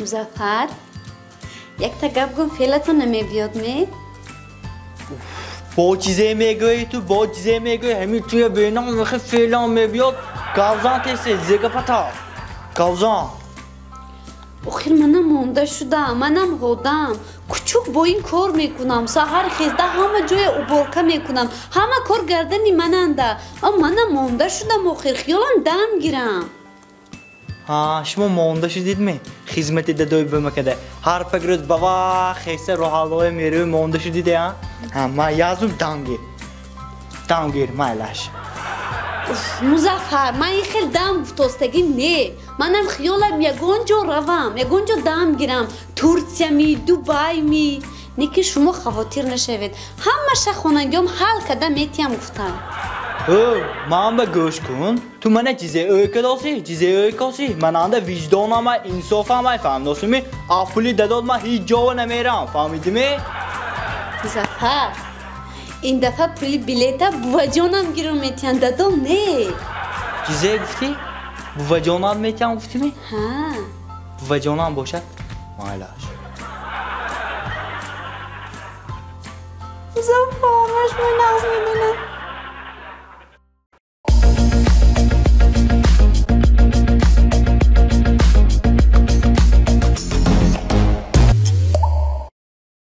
Музаффар, якта гап гум, феълатон намебиёд ме? Бо чизе мегӯӣ ту, бо чизе мегӯӣ, ҳамин туя бенам мехе феълам мебиёд, гавзан тесе, зегапата. Гавзан. Охир манам монда шудам, манам ҳодам. Кучук бо ин кор мекунам, саҳар хезда ҳама ҷоя уборка мекунам, ҳама кор гардани мананда. Манам монда шудам охир, хиёлам дам гирам. Ҳа, шумо монда шудидми? Хизмати дадои бимакада. Ҳар пак рӯз ба вақт хеста роҳаллоя меравӣ, монда шудиде, а? Ҳа, ман язум дам гир. Дам гир, майлаш. Музаффар, ман ин хел дам гуфтостагӣ не. Манам хиёлам ягон ҷо равам, ягон ҷо дам гирам. Турсия ми, Дубай ми. Не ки шумо хавотир нашавед. Ҳамаша хонагиём ҳал карда метиям гуфтам. Ӯ, ман ба гӯш кун. Ту мана чизе ӯй кадосӣ, чизе ӯй косӣ. Мананда виҷдонама, инсофама, фаҳмдосими? А пули дадод ман ҳеҷ ҷо намерам, фаҳмидими? Музаффар, ин дафъа пули билета буваҷонам гиру метиҳанд, дадом не. Чизе гуфтӣ? Буваҷонам метиҳам гуфтими? Ҳа. Буваҷонам бошад? Майлаш. Музаффар, ман шумои нағз медонам.